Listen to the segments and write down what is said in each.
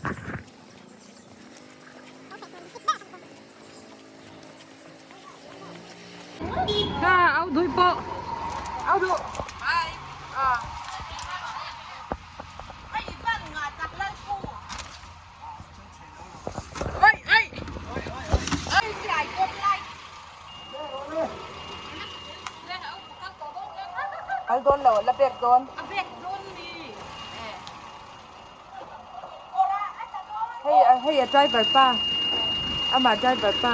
Kha au dui pawh au duh ah. Kal dawn lo la bek dawn. Hei hei a driver pa amah driver pa.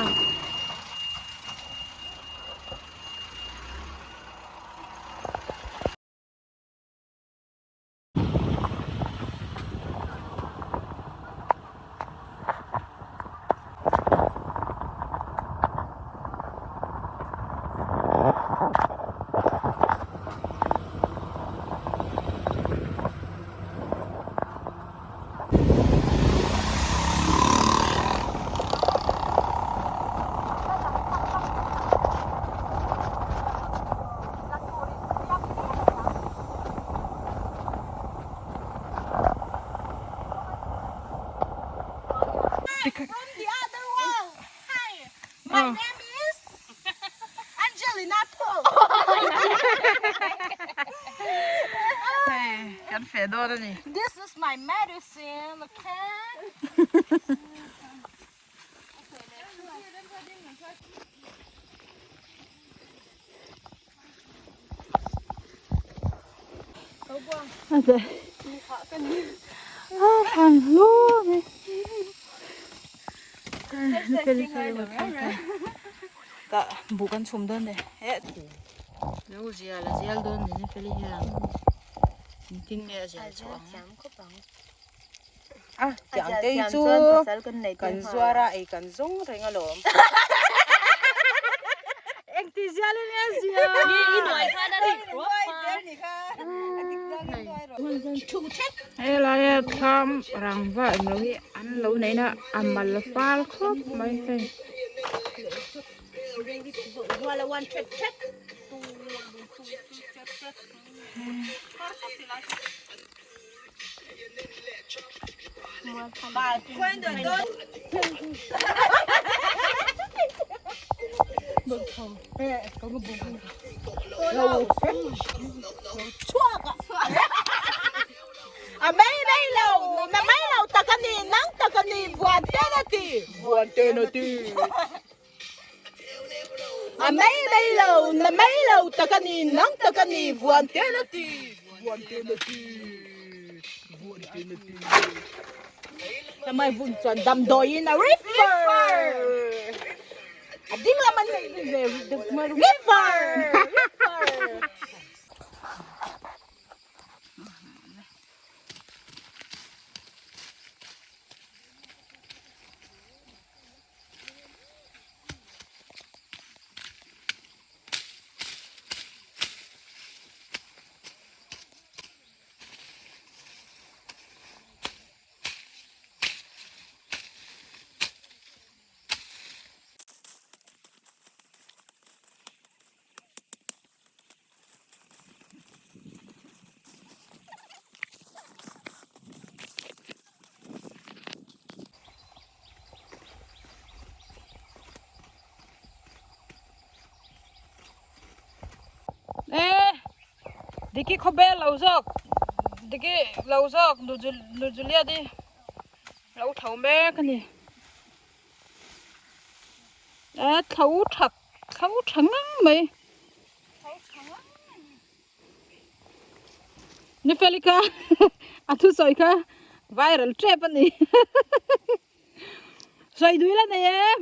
From the other world. Hi, my name is Angelina Paul. Hei, kan feh dawn a ni. This is my medicine, okay? Buh kan chhum dawn e lo zial a zial dawn ni feli hian engtin nge a zial chhuah ang a tiang te hi chu kan zuar a ei kan zawng reng alawm engti zial in nge a zial helaia thlam rangva englo hi an lo neihna a mal fal khawp mai hei. A mai mai lo na mai lo tak a ni nang tak a ni vuan ten a ti vuan ten a ti A mai mai lo na mai lo tak a ni nang tak a ni vuan ten a ti vuan ten a ti vuan ten a ti Na mai vun chuan damdawiin a refer A ding lam an refer refer. E diki khawbel lo zawk diki lo zawk nu Juliet i lo tho mek a ni e tho that tho tha ngang mai Ni Felika a thusawi kha viral tep a ni sawi dui la nei em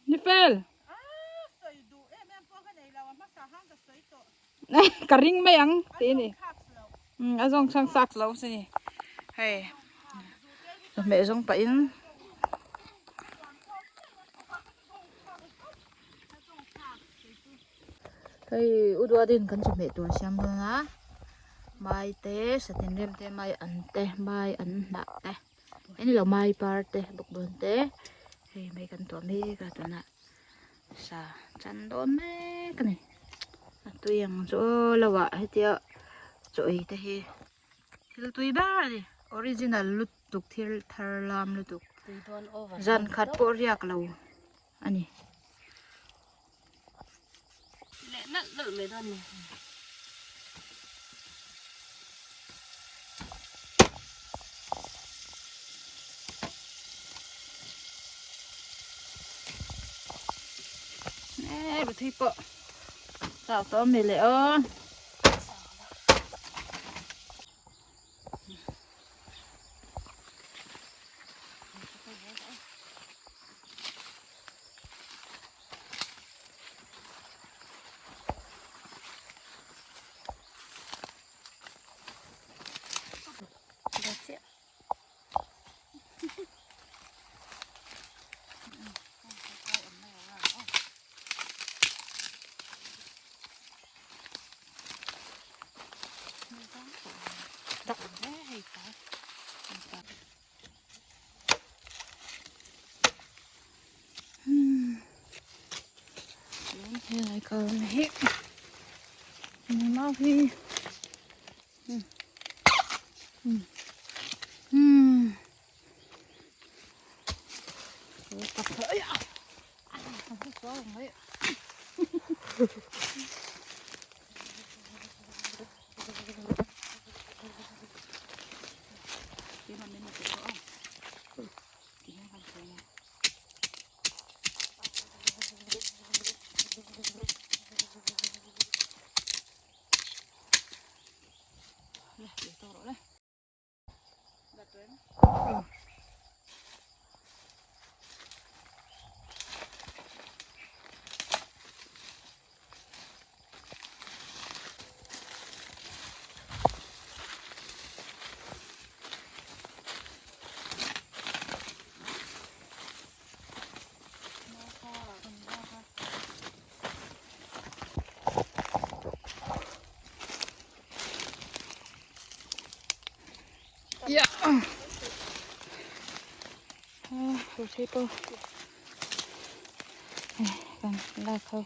Ni Fel ka ring mai ang tih a ni a zawng chhang sak lo a ni hei chawhmeh zawng pahin. Hei u duatin kan chawhmeh tur a siam dawn a mai te satin rem te mai an te mai an hnah te englo mai par te bawkbawn te hei mai kan tuah mek a tunah sa chan dawn mek a ni a tui ang chu aw lo ah hetia chaw ei te hi thil tui ber a ni. Original lutuk thil thar lam lutuk zan khat pawh riak lo a ni. Leh nalh nalh mai dawn ni. E Ruthi pawh chau tawh a mi leh aw. Helai kal hi mau hi Ya. Ruthi pawh kan lak ho.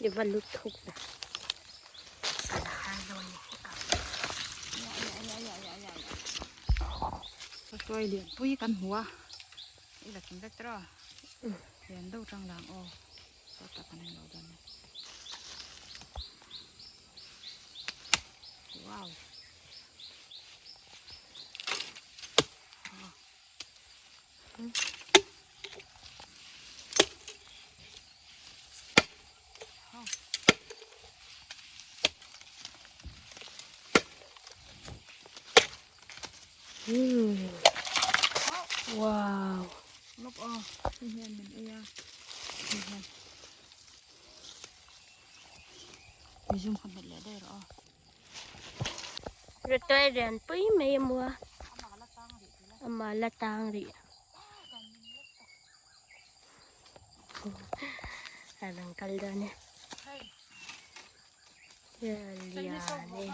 I va lut thuk ve. Sawi lian pui kan hmu a i la kim vek tawh a lian deuh tang lang aw sawtah kan en lo dawn nia wow. Wow. Lok aw hei hian min ei a hei hian mizum kha hmet leh daih rawh aw. Rawtuai rian pui mai a maw a amah la tang rih. A rawn kal dawn e. Lian e. Lian e.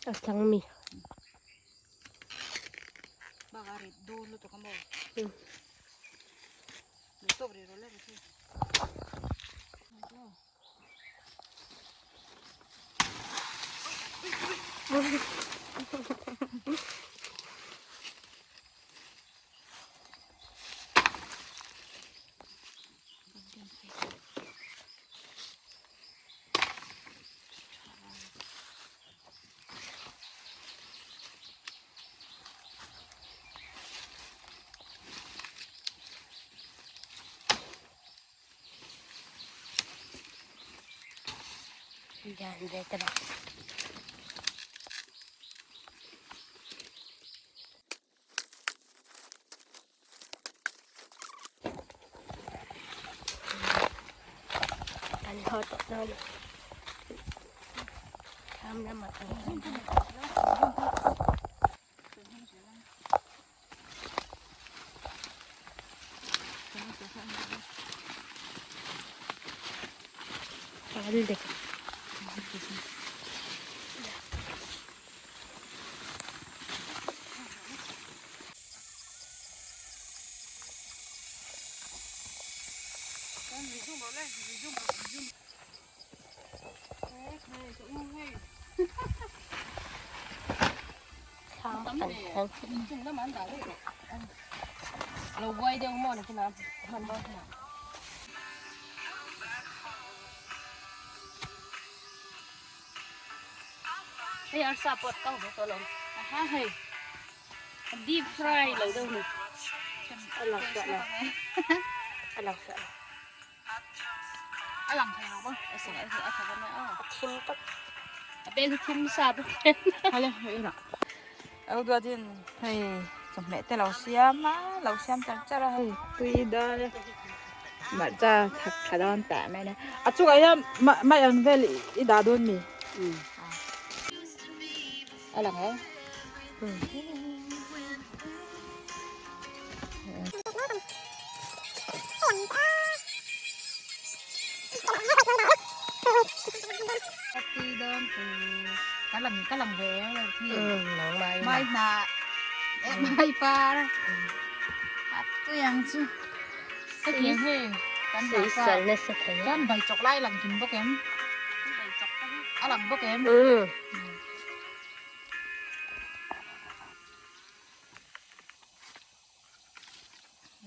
A chang mi. Lian ve te bawk. Kan haw tawh dawn a thlam lamah kan kal dawn a. Hei arsa pawh kang zo tawh lo aha hei deep fry lo deuh ni a lang fiah lo a lang fiah lo a lang thei lo ba a seng a a tha mai a a thim tak a bel hi thim sa bawk hale hei ra au duat in hei chawhmeh te lo siam a lo siam char char a hei tui dawn e hmarcha thak tha dawn tah mai a a chungah hian mai ang vel i dah dawn mi a lang e. Ka lang ka lang ve mai hna eh mai par a tuyang chu hetiang hei kan kan bai chawk lai lang kim bawk em a lang bawk em.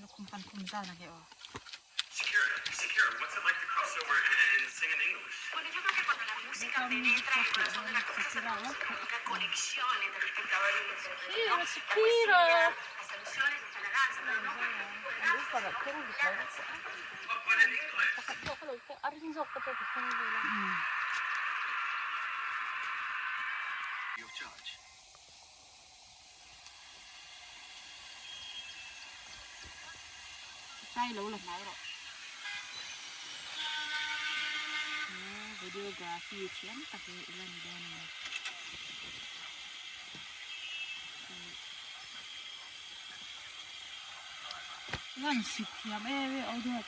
Lukhum kan khum zan a nge aw. Chai lo la hnai rawh. Videography thiam tak hi ila ni dawn a ni. Lan sik thiam em em aw duat.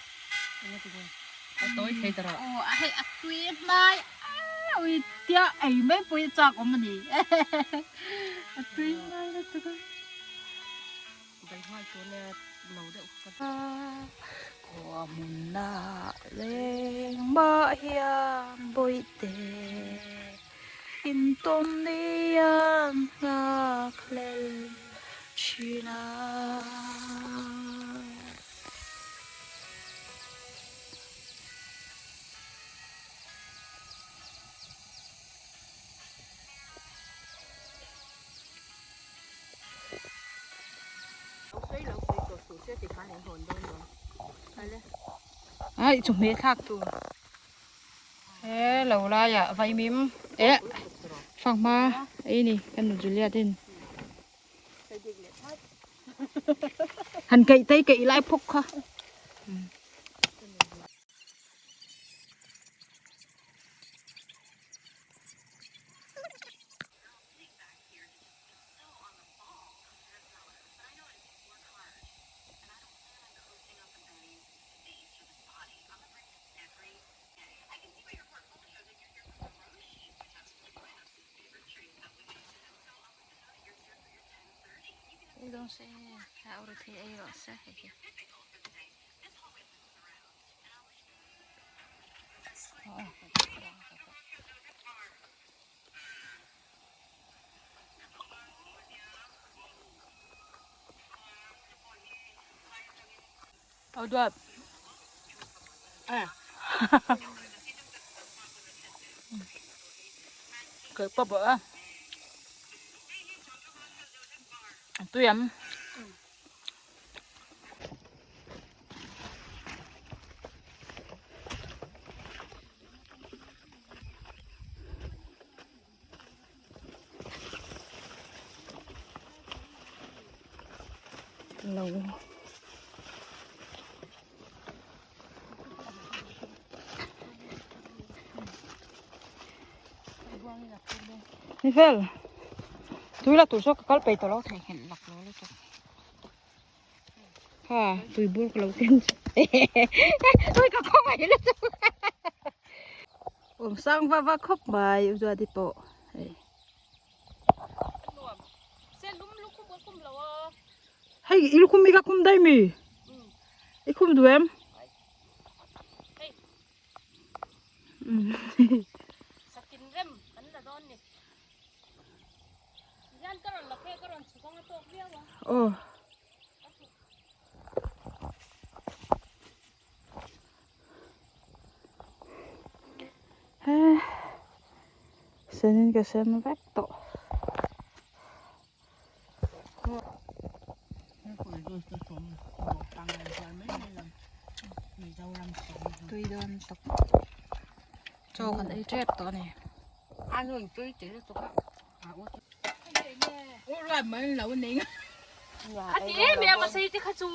A tawi thei ta rawh. Aw a hei a tui hnai a ui tia ei mai pawh hi chak awm a ni. A tui hnai lutuk a. Bai nghal tur nia no deuh ka Khua hmun ah leng mah hian bawihte in tawm ni an nghak hlel thin. thin a. Ai chawhmeh thlak tur he lo laiah vaimim eh fanghma ei ni ka nu Juliet in han kaih te kaih lai phawk kha. Aw duat. Cái bắp ạ. Tui em. Lo ni fel tui la tur saw ka kal peih tawh lo theihnghilh lak lo lutuk ha tui bur ka lo ken ui ka khawngaih lutuk awm sang va va khawp mai u Duati pawh hei. Hei i lukhum i ka khum daih mi? I khum duh em? Sakin rem kan la dawn ni. Hian ka rawn la phei ka rawn chhuk anga tawk viau a. Aw. He senin ka sen vek tawh. Tui dawn tak chaw kan ei tep tawh a ni. A ti em em a sei te kha chu.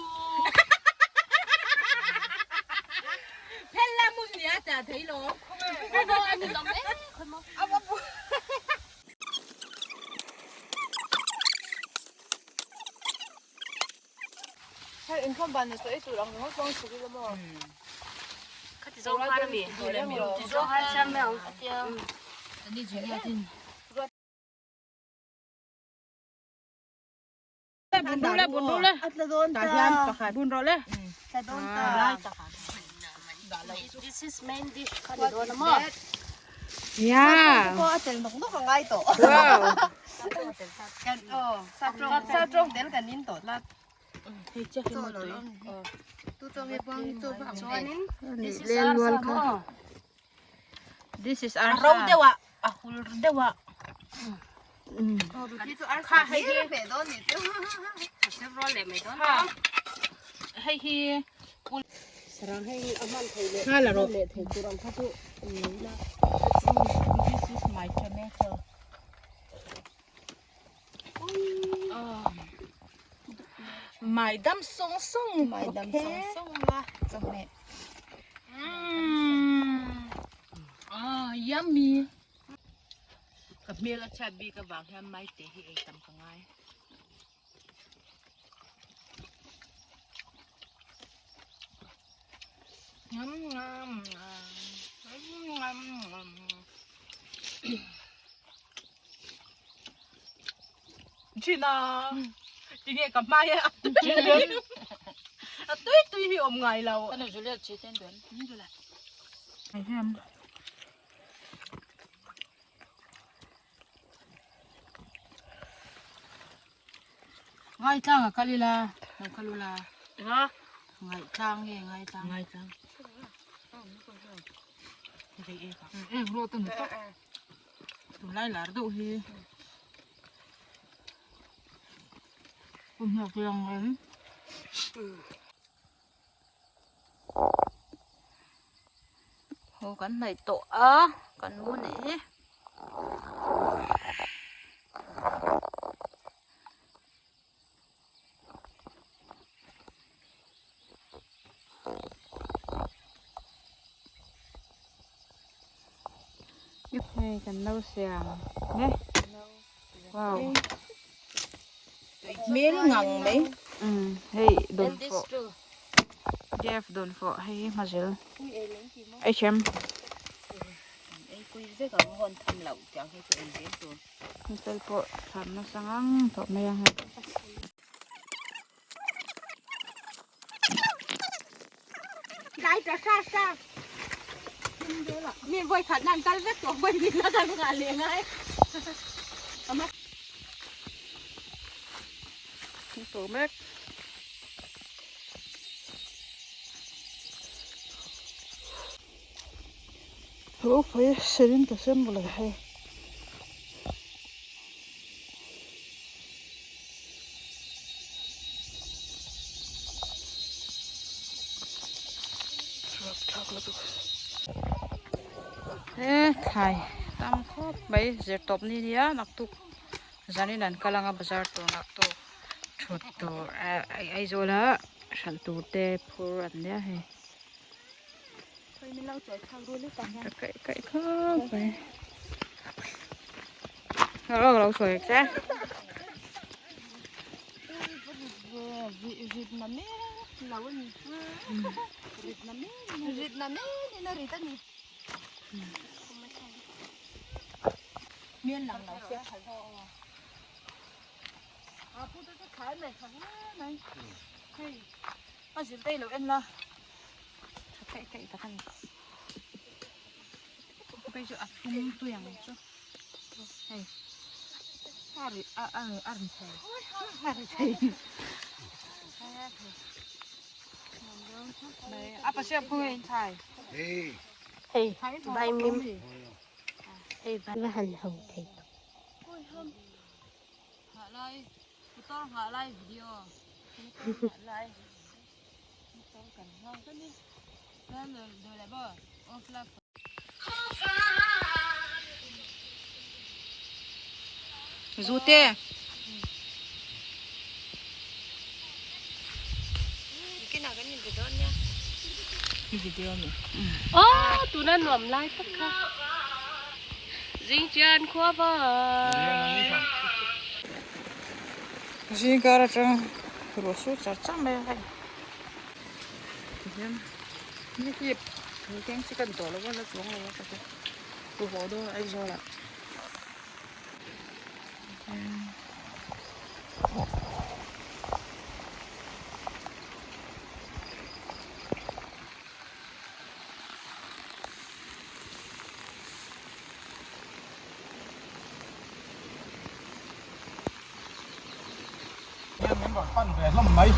Bun rawh le bun rawh le bun rawh le This is main dish kha ni dawn a maw? Yeah. Wow. Chuanin this is Lel lual arsa kha. maw? This is arsa. Ro deuh a, a hul deuh a. Hei hi This is my tomato. Mai dam sawng sawng. Mai dam sawng sawng la chawhmeh. Ah, yummy. Ka hmel a chhiat bik avang hian maite hi ei tam ka ngai. Ngam ngam ngam ngam ngam. China tinge ka hmai a a tui tui hi awm ngai lo. Ano Juliet chi ten dun. Ngaitlang a kal ila lo kal ula. Enga? Ngaitlang nge ngaitlang. Ngaitlang. Eng rawh te ni tak. Tunlai lar deuh hi. Hmuak lang em. Haw kan hnaih tawh a kan mu nih hi. Hei kan lo siam nge wow Hmel ngang mai. Hei dawn fawh Jeff dawn fawh hei hi hmazel ei thiam. Hotel pawh thlam nasa ngang tawh mai a hei. Tlai ta sa sa. Mi voi khat nan kal vek tawh voi ni na kan nga le ngai. Ama. Tawh mek. Lo fai serin ta sem bawlh hei. He thlai tam khawp mai zirtawp ni nia naktuk zanin an kal anga bazar tur naktuk thut tur Aizawl a hralh tur te phur an nia hei. Ka kaih kaih khawp mai. Ka lo sawi che. A zir daih lo en la. Tha kaih kaih tak a ni. Phei chu a tum tui ang chu hei a ri a a a ri thei a ri thei a pasem khaw nge in thai hei vai mim hei va han ho thei tak nghah lai motor nghah lai video motor nghah lai motor kan nghak a ni Zute. Aw tuna nuam lai tak kha Zingchian khua vai. Zingkar atang ruah sur char char mai a hei. Tihian ni hi thil keng chi kan tawh lo a la chuang lo a ka ti tu haw dawn a Aizawl ah. Hian min rawn pan ve hlawm mai.